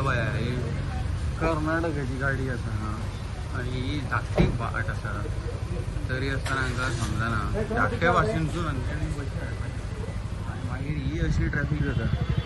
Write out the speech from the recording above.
बाबा यार, ही कर्नाटकाची गाडी आसा आनी ही धाकटी वाट आसा, तरी आसतना हांकां समजना. धाकटे भाशेनसून हांच्यांनी पयशे हाडपाचे आनी मागीर ही अशी ट्रॅफीक जाता.